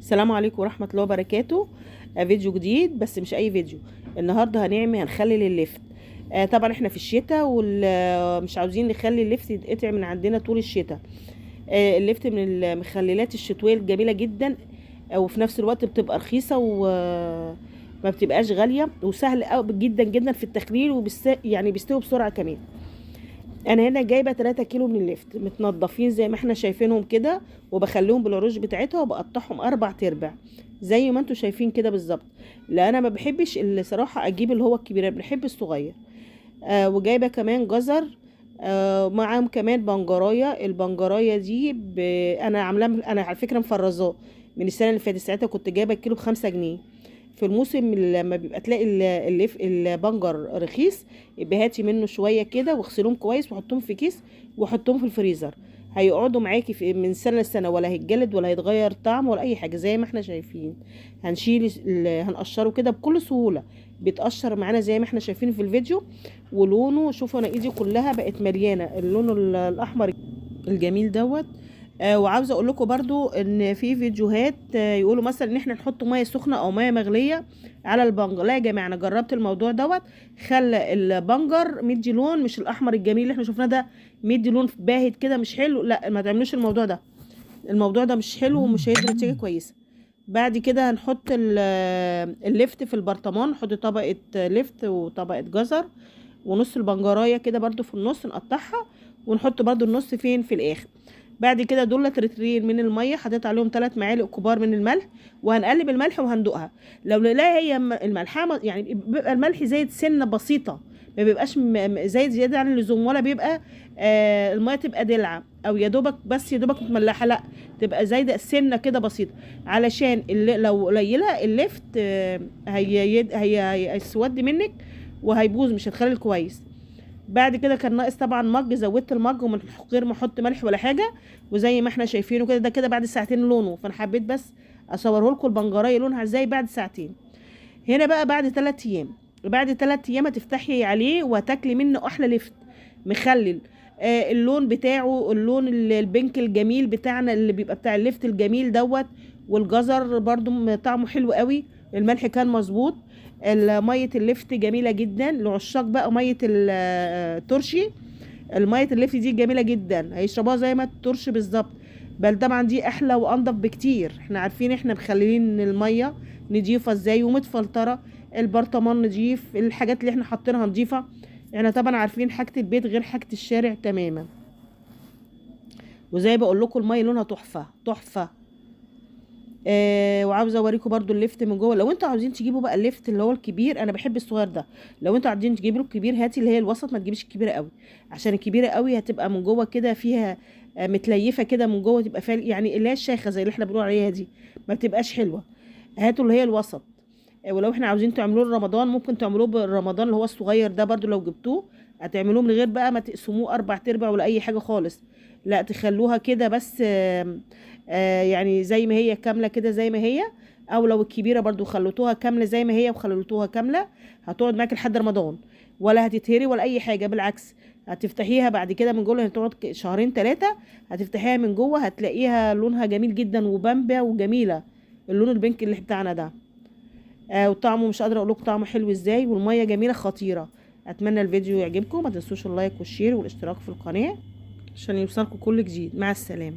السلام عليكم ورحمة الله وبركاته. فيديو جديد، بس مش اي فيديو. النهاردة هنخلل اللفت. طبعا احنا في الشتاء ومش عاوزين نخلي اللفت يتقطع من عندنا طول الشتاء. اللفت من المخللات الشتوية الجميلة جدا، وفي نفس الوقت بتبقى رخيصة وما بتبقاش غالية، وسهل جدا جدا في التخليل، يعني بيستوي بسرعة كمان. انا هنا جايبه 3 كيلو من اللفت متنضفين زي ما احنا شايفينهم كده، وبخليهم بالعروش بتاعتها وبقطعهم 4 ارباع زي ما انتم شايفين كده بالظبط. لا انا ما بحبش الصراحة اجيب اللي هو الكبير، بحب الصغير. وجايبه كمان جزر، معاهم كمان بنجرايه. البنجرايه دي انا عاملاه، انا على فكرة مفرزاه من السنة اللي فاتت، ساعتها كنت جايبه الكيلو ب5 جنيه. في الموسم لما بيبقى تلاقي البنجر رخيص، يبقى هاتي منه شوية كده واغسلهم كويس وحطهم في كيس وحطهم في الفريزر، هيقعدوا معاكي من سنة لسنه، ولا هيتجلد ولا هيتغير طعم ولا اي حاجة. زي ما احنا شايفين هنقشره كده بكل سهولة، بيتقشر معانا زي ما احنا شايفين في الفيديو. ولونه شوفوا انا ايدي كلها بقت مليانة اللون الاحمر الجميل دوت. وعاوزه اقول لكم برضو ان في فيديوهات يقولوا مثلا ان احنا نحط مية سخنة او مية مغليه على البنجر. لا يا جماعة، انا جربت الموضوع دوت، خلى البنجر مدي لون مش الاحمر الجميل اللي احنا شفناه ده، مدي لون باهت كده مش حلو. لا ما تعملوش الموضوع ده، الموضوع ده مش حلو ومش هيدي نتيجة كويسة. بعد كده هنحط اللفت في البرطمان، نحط طبقه لفت وطبقه جزر ونص البنجرايه كده برضو في النص نقطعها، ونحط برضو النص فين في الاخر. بعد كده دول لترين من المية، حطيت عليهم 3 معالق كبار من الملح، وهنقلب الملح وهندوقها. لو لقيناها هي الملحة يعني بيبقى الملح زايد سنة بسيطة، ما بيبقاش زايد زيادة عن اللزوم، ولا بيبقى المية تبقى دلعه او يا دوبك بس يا دوبك متملحه، لا تبقى زايدة سنة كده بسيطة، علشان لو قليله اللفت هيسود منك وهيبوظ، مش هتخلل كويس. بعد كده كان ناقص طبعا مج، زودت المج ومن غير ما احط ملح ولا حاجة، وزي ما احنا شايفينه كده ده كده بعد ساعتين لونه. فانا حبيت بس اصوره لكم البنجرايه لونها ازاي بعد ساعتين. هنا بقى بعد 3 ايام، بعد 3 ايام هتفتحي عليه وهتاكلي منه احلى لفت مخلل. اللون بتاعه اللون البنك الجميل بتاعنا اللي بيبقى بتاع اللفت الجميل دوت، والجزر برضو طعمه حلو قوي، الملح كان مظبوط، مية اللفت جميلة جدا لعشاق بقى مية الترشي. المية اللفت دي جميلة جدا، هيشربوها زي ما الترشي بالظبط، بل طبعا دي احلى وانضف بكتير. احنا عارفين احنا مخللين المية نضيفه ازاي ومتفلتره، البرطمان نضيف، الحاجات اللي احنا حاطينها نضيفه. احنا طبعا عارفين حاجة البيت غير حاجة الشارع تماما. وزي بقول لكم المية لونها تحفة تحفة. وعاوزه اوريكم برضو اللفت من جوه. لو انتوا عاوزين تجيبوا بقى اللفت اللي هو الكبير، انا بحب الصغير ده، لو انتوا عاوزين تجيبوا الكبير هاتي اللي هي الوسط، ما تجيبيش الكبيرة قوي، عشان الكبيرة قوي هتبقى من جوه كده فيها متليفه كده من جوه، تبقى فيها يعني اللي هي الشيخه زي اللي احنا بنقول عليها دي، ما بتبقاش حلوة. هاتوا اللي هي الوسط. ولو احنا عاوزين تعملوه لرمضان ممكن تعملوه برمضان اللي هو الصغير ده برضو، لو جبتوه هتعملوه من غير بقى ما تقسموه 4 ارباع ولا اي حاجة خالص، لا تخلوها كده بس، يعني زي ما هي كاملة كده زي ما هي. او لو الكبيرة برضو خلوتوها كاملة زي ما هي وخلوتوها كاملة، هتقعد معاك لحد رمضان ولا هتتهري ولا اي حاجة، بالعكس هتفتحيها بعد كده من جوه، هتقعد شهرين 3 هتفتحيها من جوه هتلاقيها لونها جميل جدا وبامبا وجميلة، اللون البنك اللي بتاعنا ده. وطعمه مش قادرة اقول لكم طعمه حلو ازاي، والمية جميلة خطيرة. اتمنى الفيديو يعجبكم، ما تنسوش ال like وال share والاشتراك في القناة عشان يوصلكم كل جديد. مع السلامة.